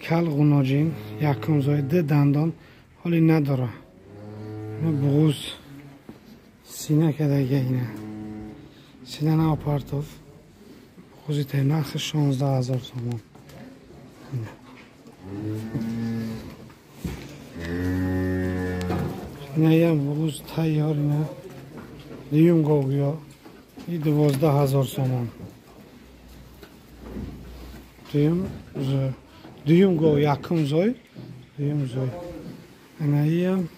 Кал ғуноҷин, якум зой, ду дандон ҳоли надора. Буғуз сина кадага ина. Сина на партов. Буғузи тай нархи 16 000 сомон. Инаям буғуз тайёр ина. Дуюм говгиё. И 12 000 сомон. Дуюм гов, якум зой, дуюм зой. Инаиям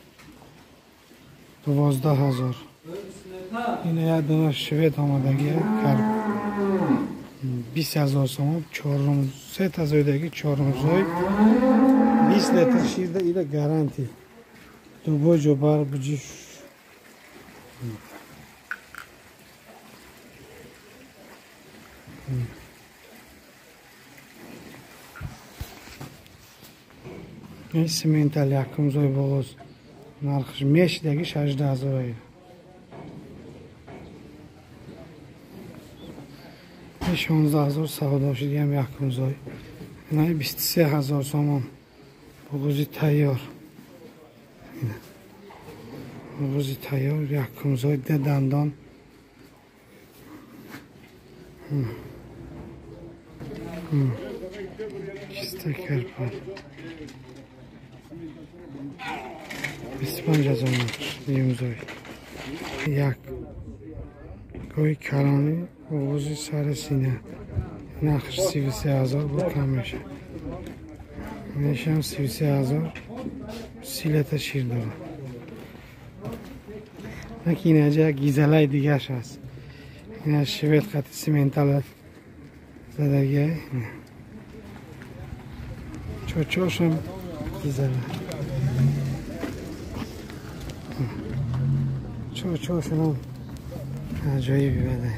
12 000. Ина як дона швед омадагия карб. 20 000 сомон, чорум, сета зойдаги, чорум зой. 20 литр ширда ила гаранти. Дубой ҷо бар буҷи. Ин симентал якум зой боғоз. Нархш мешидаги 16 000. Ин 16 000 савдо шудиам якум зой. Ина 23 000 сомон. Буғузи тайёр. Буғузи тайёр якум зой, ду дандон. Чиста карпар. 25 000 нархш дуюм зой. Як гои калони буғузи сари сина. Нархш 33 000 бо кам мешавад. Инашам 33 000, 30 литр шир дорад. Наки инаҷа як гизалаи дигаш аст. Ина швед қати симентал задагия. Чочошам гизала. Чочошам аҷоиби бадай.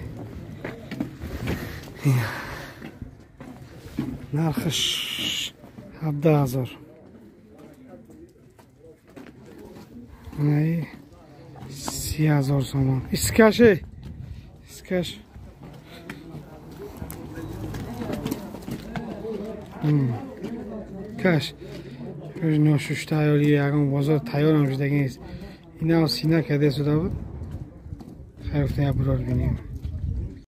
Нархаш 17 000. Инаи 30 000 сомон. Искаше. Искаш. Каш. Ношушта ё ягон бозор тайёрам шудаги нест. Ина сина каде суда буд. Хайр гуфтем, як бурор бинем.